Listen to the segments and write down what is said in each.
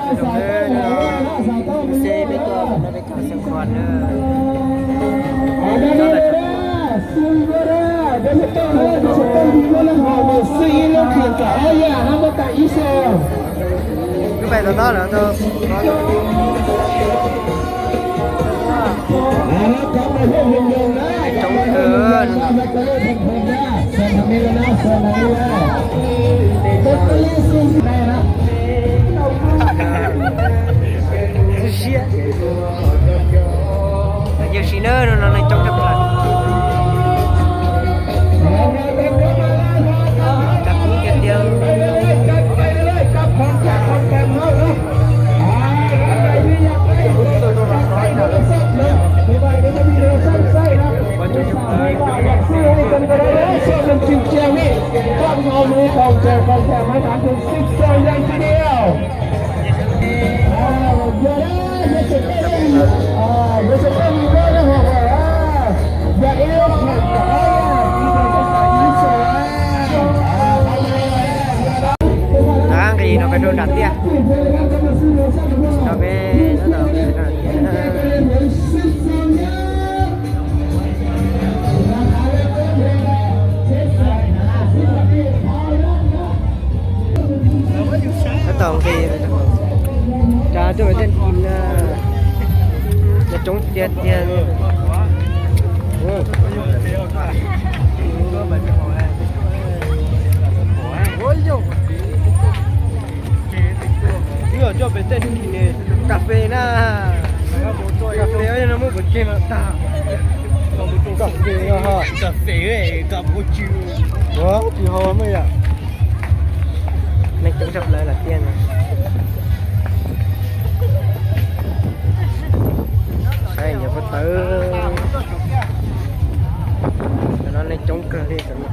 Seb peb tuaj no peb cov xeem Khas na. Lub pem tom no lawm tau. Coob kawg no. Siab. Yawg sim na, no no neeg coob tshaj plaws. Cov kub tiag tiag. Nqis no peb rau nram tiaj no peb. Tab tom nqis rau pem tej kis na, coob tiag tiag li. Wb coj pem tej kis ne, kas fes na, kas fes no muab pov tseg mas tag. Kas fes, kas fes, kas fes, ua tsis haus mas yom. Neeg coob tshaj plaws lawm tiag no. Saib nyuam pob tawb. Tam no neeg coob kawg li tam no.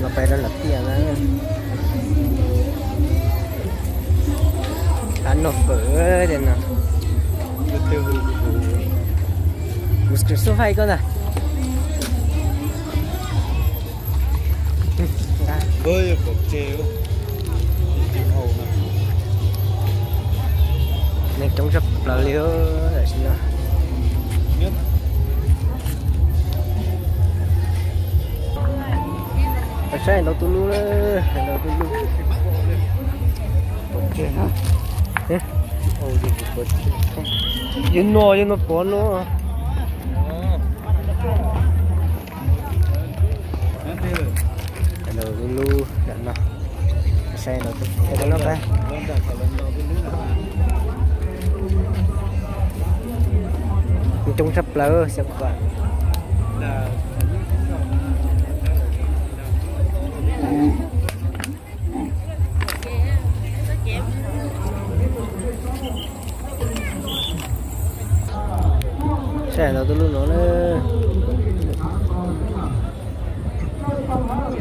Los pais rau lawm tiaj na. Qab noj fawm tiag no. Mus xub faij koj ntag. Neeg coob tshaj plaws li tam sim no. Saib ntau tus lub, ntau tus lub. Yog no, yog no pov no. Ntau tus lub no. Saib ntau tus no. Coob tshaj plaws xyov kom. Saib ntau tus lub no na.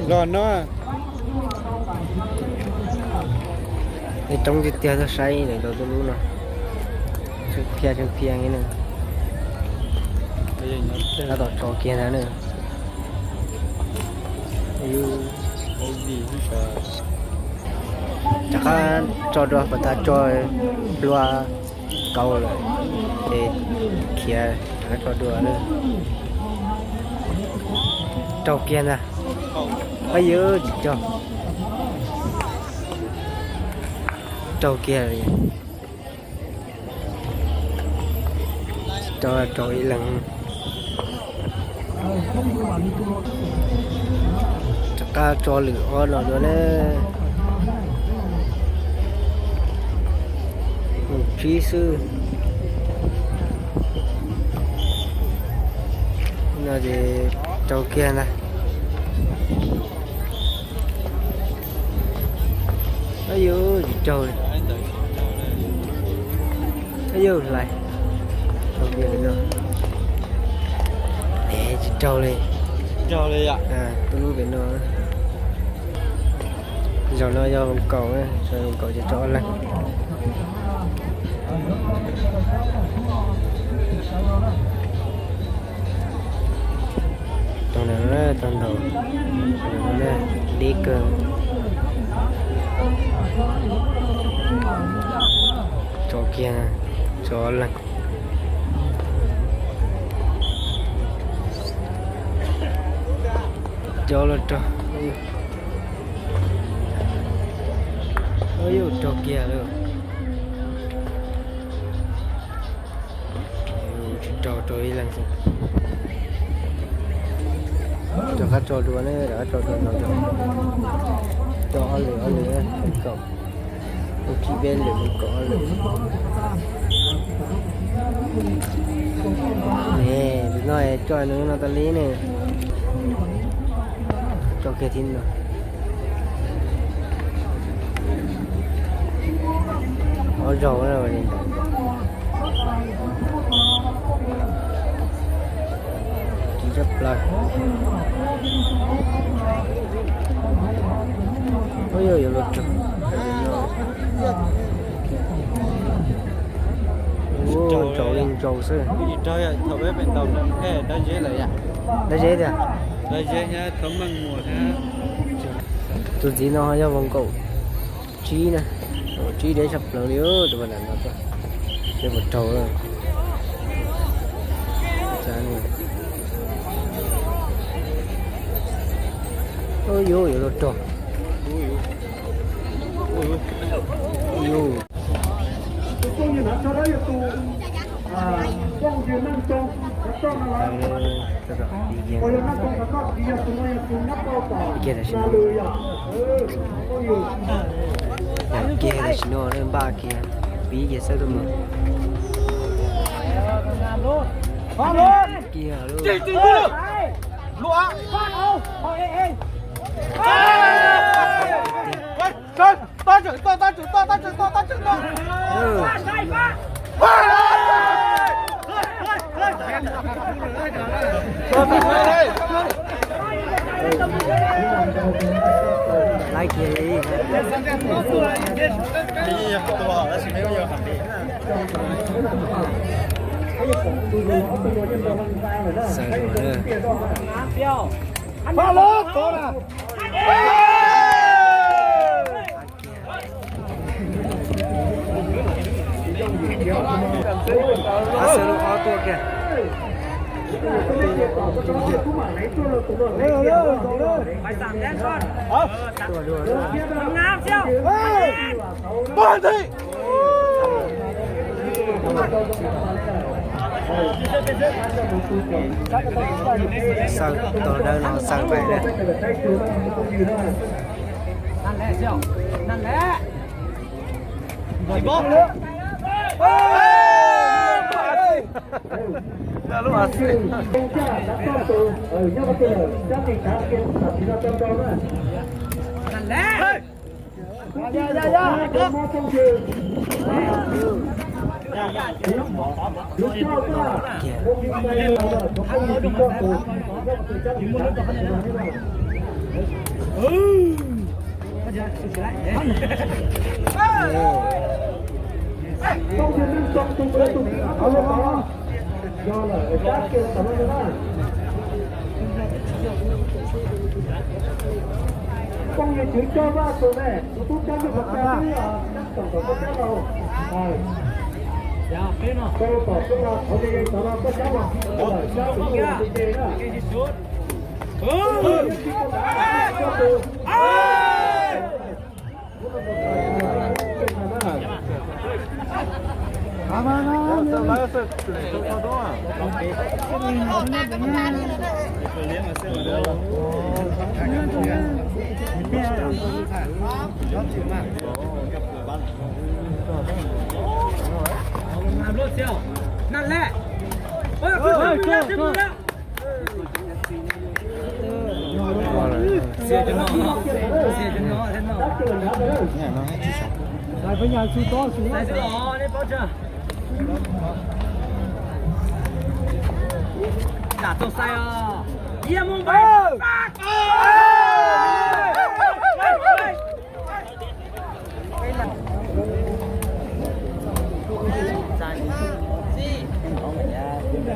Los no. Coob tiag tiag, tuaj saib ntau tus lub no. Tsheej phiaj tsheej phiaj li na. Tab tom tso kiag ntag na. Rov qab tso dua, pas tas tso plua kauv lawm ces khiav rov qab tso dua na. Raug kiag ntag. Ab, yus tsis raug. Raug kiag. Tsis raug, raug ib leeg. Rov qab tso lwm ob no dua na. Mus tsib xwb. No ces raug kiag ntag. Ab, yus tsis raug li. Ab, yus hlais. Raug kiag li no. Es tsis raug li. Tus lub pem no. Zaum no yog zoo kaum, zoo kaum ces tso ob leeg. Ntaus, deb kawg. Tso kiag, tso leeg. Cov los raug. Ua yuj, raug kiag lawm. Tsis raug, raug ib leeg xwb. Rov qab tso dua ne, rov qab tso dua no. Tso ob lwm, ob lwm, kaum. Ua tsib peb lwm, kaum ob lwm. Ne, tus no tso nws no tas li ne. Tso kiag thib no. Ob zaug na li ntawd. Kiv tshaj plaws. Ub, yuav luag raug. Ub, ntsaus li ntsaus xwb. Dab Zeb tiag. Tus txiv no yog voo kaum tsib na, kaum tsib deb tshaj plaws li tus pas nram no, deb puas raug. Yuav, yuav luag raug. Yuav. Kiag tam sim no, yam kiag tam sim no npaj kiag pib kiag xawb tuaj mus. Kiag lub. Laib kiag li. Xav lawm. Ab, xwb lub ob tuaj kiag. Xaws tau dawb no xaws pais na.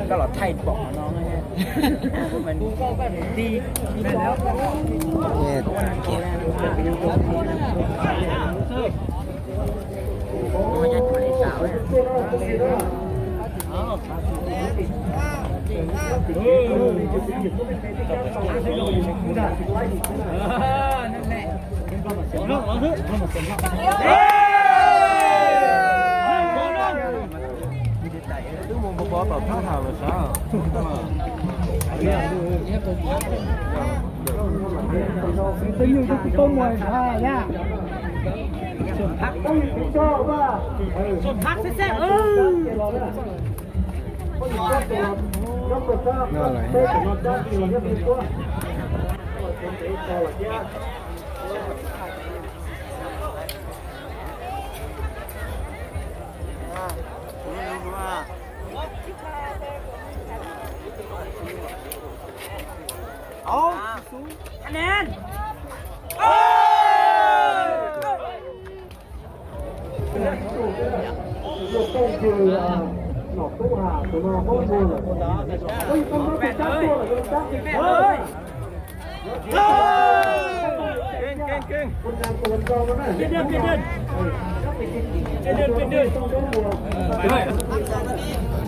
Koj los thaij pom no. Twb mus pov pov tom thab ham los sav.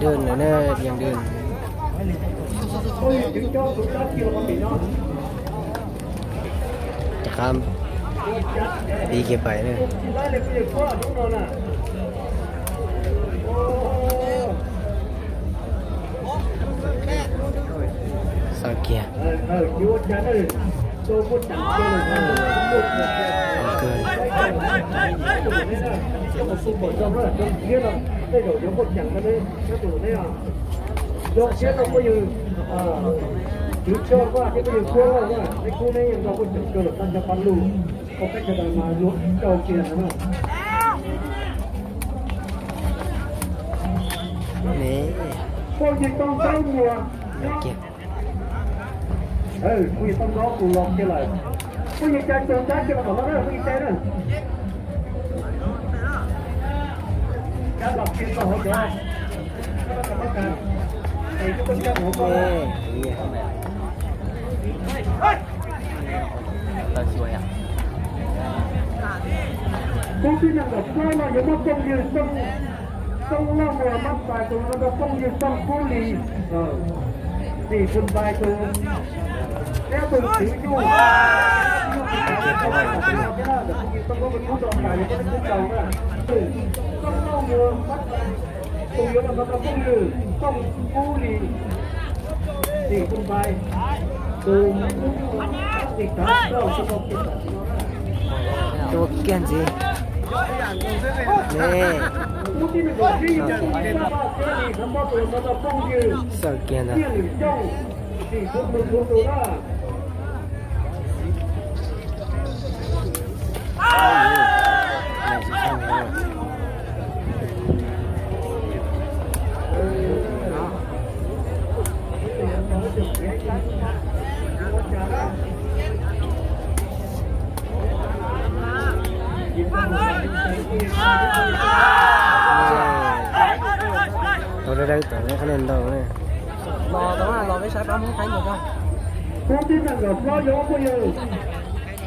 Dej lawm na, dej lawm. Rov qab pib kiag pais na. Xav kiag. Phooj ywg Tooj Zaub Muas, kuv yog Tooj Zaub tus los kiag lawm. Phooj ywg Cai Tooj Cai kiag los tom no na, phooj ywg Cai na. Cai los kiag rau hauv cov. Kub tib neeg nkaum plaub no yuav muab phooj ywg Tooj, Tooj Lauj Muas Mab Tais tus no rau phooj ywg Tooj Kub Lis, Xim Phoo Npais tus, thiab tus Tswv Yuj. Phooj ywg Tooj Kub Lis Kub rau tas yuav muab peb kub rau na. Tooj Lauj Muas Mab Tais tus yuav los no rau phooj ywg Tooj Kub Lis, Xim Phoo Npais tus, Xim Phoo Npais tus. Rau kiag ntxiv. Xav kiag ntag. Tau dawb dawb tom qab nej ntau ne. Los tau los peb saib pab Hmoob Thaib ntawd. Kub tib neeg nkaum plaub yuav muab phooj ywg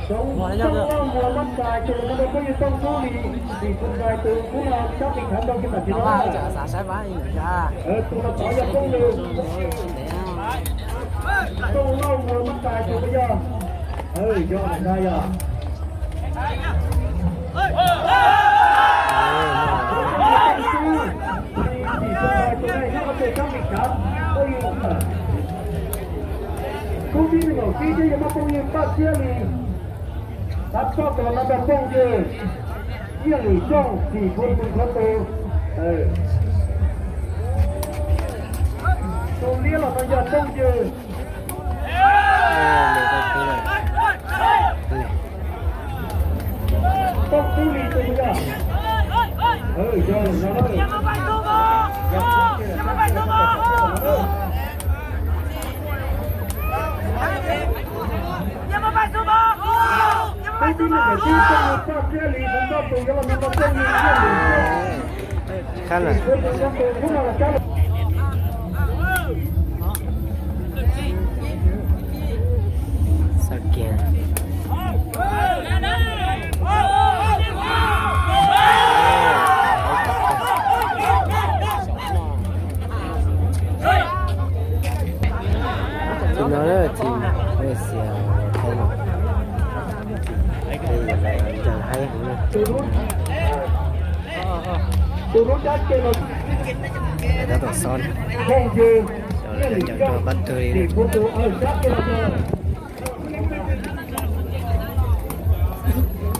Tooj Lauj Muas Mab Tais tus no rau phooj ywg Tooj Kub Lis, Xim Phoo Npais tus, kub no sab tim khav ntau kiag tam sim no. Tus no tod yog phooj ywg Tooj Lauj Muas Mab Tais tus no yog, yog ntag yog. Kub tib neeg nkaum tsib thiab yuav muab phooj ywg Paj Xiab Lis, xav txog tus los no rau phooj ywg Yiaj Lwm Xyooj, Xim Phoo Npais tus. Tus liab los no yog phooj ywg Tooj Kub Lis tus yog. Kub tib neeg nkaum tsib, phooj ywg Paj Xiab Lis, tus no tus yuav los no rau phooj ywg Yiaj Lwm Xyooj. Khab na. Tus no los cab los. Tim no na, tim Malaysia, Thaib no. Ncaws haib heev na. Tab tom xob, cov ncaws rog pab twg li na.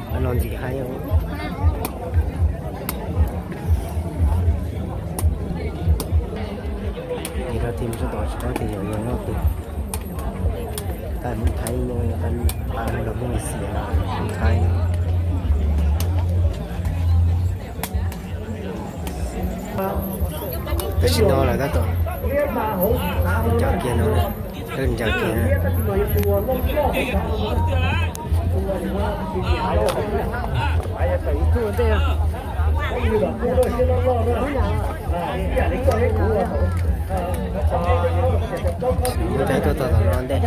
Qhov no ntxim haib. Nim no tim sab tod tsis paub tias yog yog noj tus. Tab Hmoob Thaib no, tab Hmoob Malaysia, Hmoob Thaib. Tam sim no lawv tab tom ncaws kiag no, ncaws kiag. Muab cov tuaj tog tom no ntej.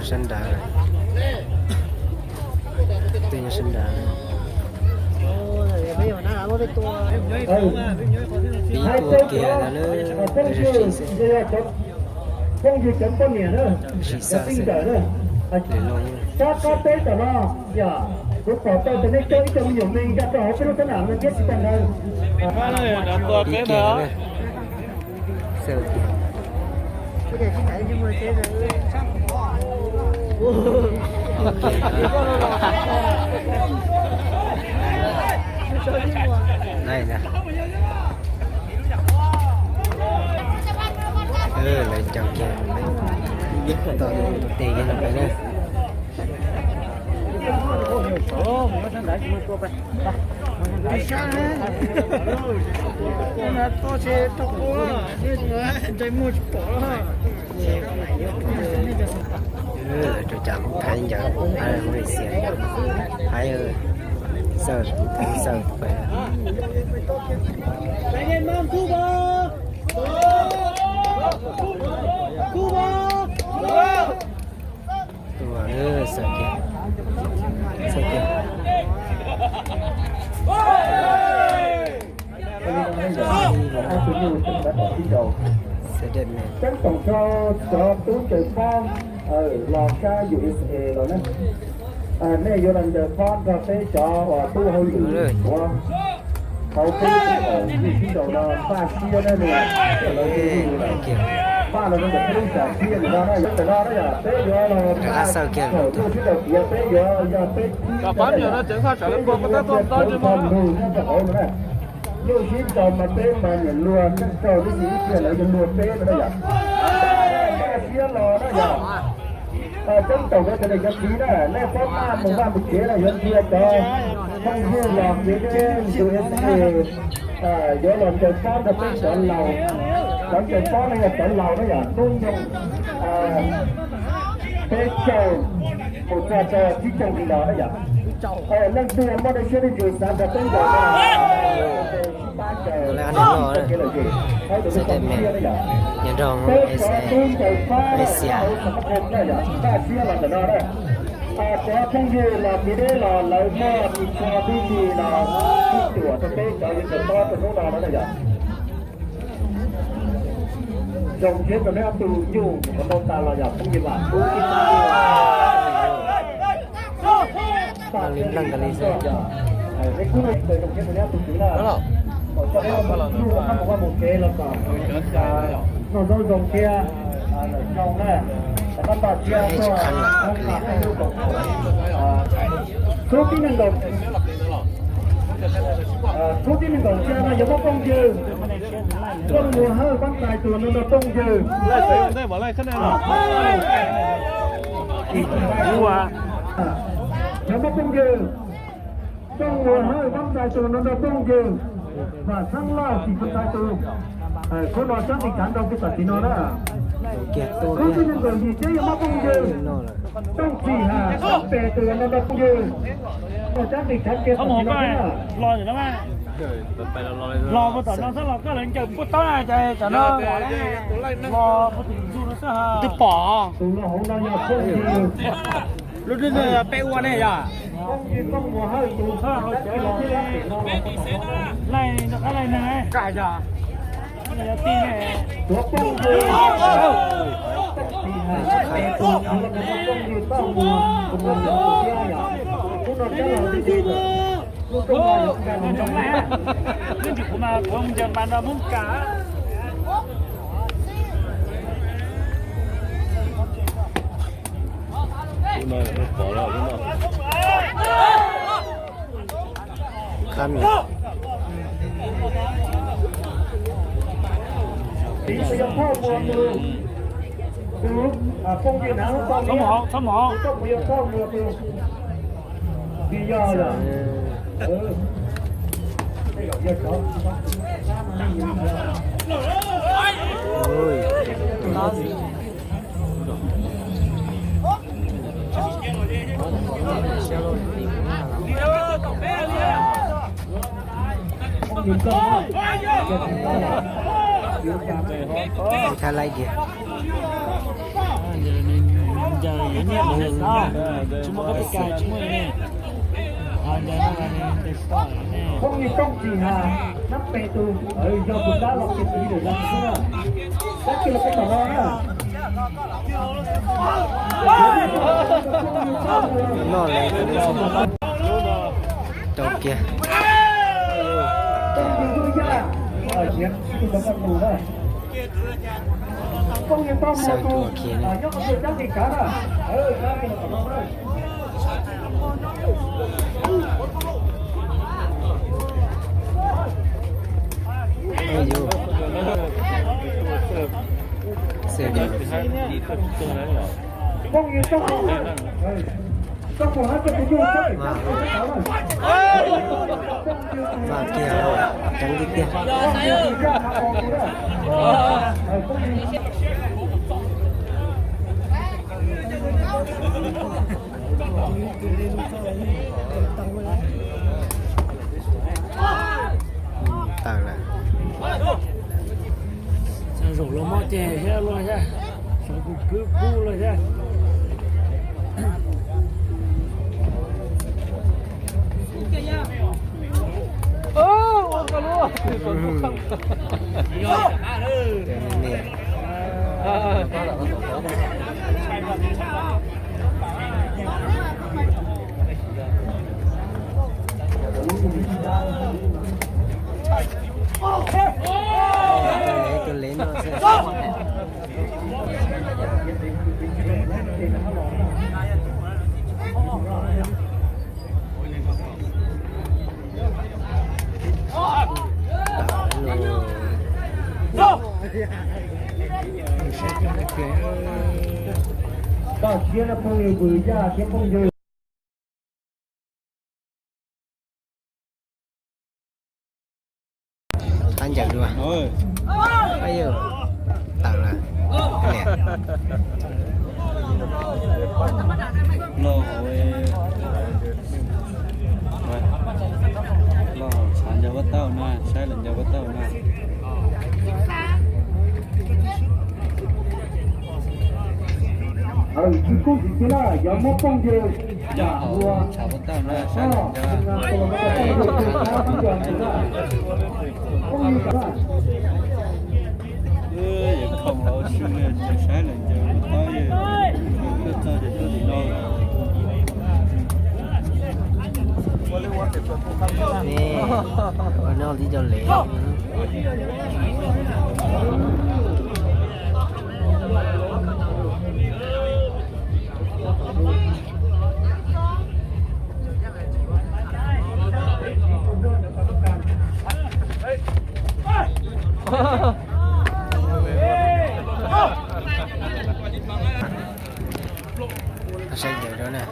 Sab nrad, tej nyob sab nrad. Pib tuaj kiag ntawd lawm, lawv sib xwb. Phooj ywg cov poj niam na, cov tij ntawm na, sab qab teb tom no, yog kuv pom tau tias nej coj ib co me nyuam me nkag rau hauv peb lub sab nam no thiab tsis tag ntawd. Pib kiag ntawd na. Lawv ncaws kiag, tom tes kiag no pem na. Lawv rau cas Hmoob Thaib ncaws, Hmoob Malaysia, Hmoob Thaib, xawj, Hmoob Thaib xawj pem. Tuaj, xawj kiag, xawj kiag. Ceeb toom rau cov tub ncaws pob los sab U S A los na. Nej yuav los ncaws pob nrog peb cov uas tub hauj lwm ua hauv peb tus sib nraus no npaj siab na, lawv npaj los rau ntawm peb lub sam thiaj li no na, yog ntawm no na yom, peb yuav los npaj thaum tuaj sib nraus tiav peb yuav yog peb thib no na yom, peb yuav ua cov kho lug nyob rau hauv no na. Nyuj sib nraus mas peb mas niam luag tseej tsaug tib si ib pliag lawv yuav luag peb no na yom. Npaj siab los na yom. Ceeb toom rau cov niam cov txiv na, nej txhob maj mus vaj mus tsev na, yuav ntsia cov phooj ywg los kev deb U S A yuav los ncaws pob nrog peb cov laus. Cov ncaws pob no yog cov laus na yom, hnub nyoog peb caug mus txog rau tsib caug li los na yom. Leej twg muaj dej siab dej ntsws xav nrog peb ncaws no, sib pab ncaws lawm zes, nyob rau peb cov tub ncaws pob hauv Xas Mas Khoo na yom, npaj siab los ntawm no na. Cov phooj ywg los kev deb los lawv muaj ris tsho tib si los sib cuam rau peb cov yuav ncaws pob rau hnub no no na yom. Zoo siab rau neb ob tug nyuj qhov ntau tas los yog phooj ywg vam kub ib tug. Npaj li npleej tas li xwb. Zoo siab rau neb ob tug kwv na, kom coj neb ob tug nyuj rov qab mus vaj mus tsev los kom noj zaub zoo thiab lawm zoo na. Rov qab npaj siab tuaj, txhub tib neeg nkaus, txhub tib neeg nkaus cia no yog muab phooj ywg Tooj Mus Hawj Vab Tais tus no nrog phooj ywg. Yog muab phooj ywg Tooj Mus Hawj Vab Tais tus no nrog phooj ywg Vam Xab Lauj Xim Phoos Tais tus. Khub no sab nqis tsav nrau kiag tam sim no na. Khub thib nees nkaum yim thiab yog muab phooj ywg Tooj Txim Ham Xab Pes tus no nrog phooj ywg sab nqis tsav kiag tam sim no na. Los puag tom no xwb los koj lawv ncaws puag ta ces tam no los puag tim ntug no xwb. Twb pom tus no hauv no yog phooj ywg, lub peb ua ne yog phooj ywg Tooj Mus Hawj tus. Laij rov qab laij neeg, kaj yog Tus phooj ywg, tus phooj ywg toj muag, tus muag tus thiab yom. Hnub no sab laug twb twb lub rooj no yog nkag mus nyob. Kuv mas kuv mus ncaws pas no Hmoob Kas. Lub no pom lawm lub no. Khab no. Txhob mus hauv, txhob mus hauv. Ui. Tsis thaij laij kiag. Tsis muaj koj tib kas tsis muaj li ne. Phooj ywg Tooj Tsis Has, nab pem tus, yog tus dab los ces tus ywg Dawm Zam xwb na. Dab tsi los peb tom no na. Noj lawv rau kiag. Tooj Tsis Yaj, Xav ua kiag ne. Oj yus. Xwm. Vam, vam kiag, ceev tiag tiag. Tawm lawm. Zaum los mob ceg thiab luaj thiab, sawv kuj kub kub luaj thiab. Tus lev, tus lev no xwb. Koj siab no phooj ywg, vwm yaj thiab phooj ywg. Qab ncaws dua. Tawm lawm. Los tshav ncaws pob tauj na, saib lawv ncaws pob tauj na. Tsis kub tsis cia na, yog muab phooj ywg yam ua tshav pob tauj na, saib lawv ncaws. Phooj ywg na. Yeej khoom los ua si li, saib lawv ncaws pob tauj, tuaj txog ces tuaj tim no. Ua no tib co lev. Saib ntawd na.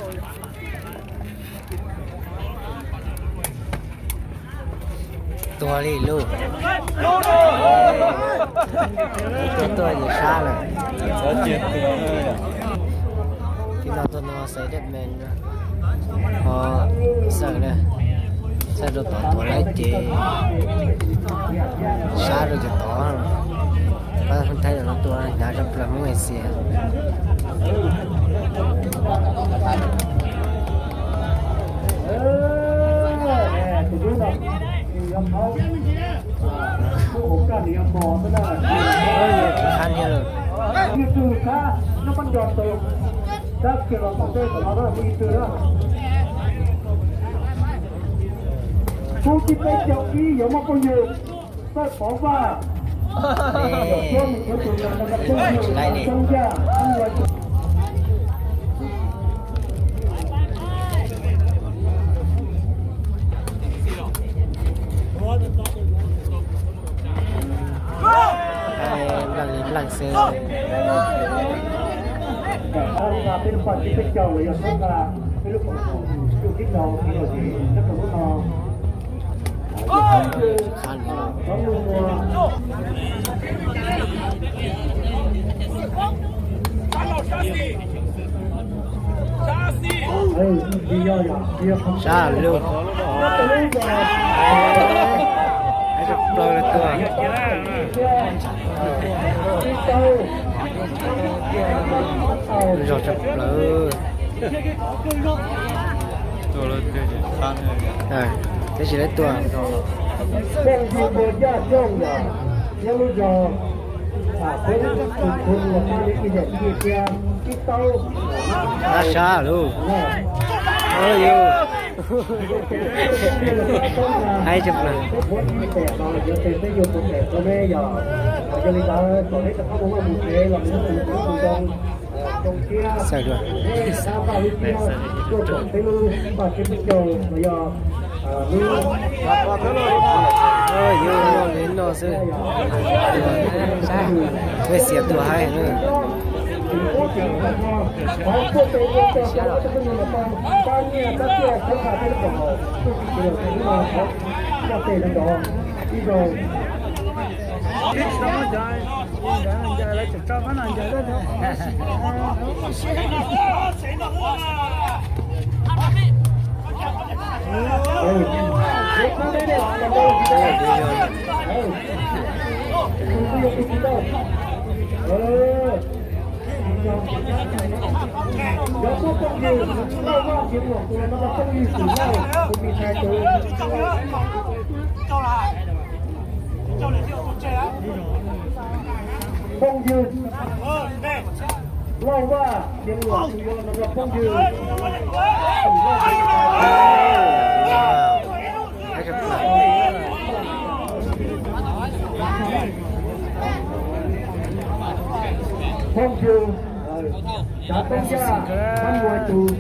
Tuag li lauj. Tuag tuag ces sab lawm. Tib no tuaj no xaiv dej me no. Ho xawm na. Xawm rau tod tuag lawm ces sab rau cov tod. Pab Hmoob Thaib no tuaj hnyav tshaj plaws Hmoob Asia. Kub tib peb caug ib yuav muaj phooj ywg Txawj Pov Vaj, Suab mus yuav tus no, Txoov Yaj, npleej li npleej xwb. Sab lug. Plaws tuaj. Zog tshaj plaws. Tab sis lawv tuaj. Ab sab lug. Haib tshaj plaws. Xav dua. Yog li no xwb. Peb xiam tuaj haib na. Phooj ywg Lauj Vaj, Xeev Laus tus yuav los rau phooj ywg. Phooj ywg Xav Toob Yaj, Xab Muas tus,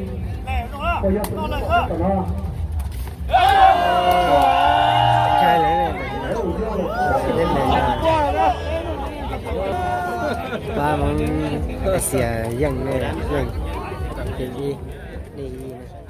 puas yog tus tom no? Pab Hmoob Asia yeej, yeej ib, nej ib.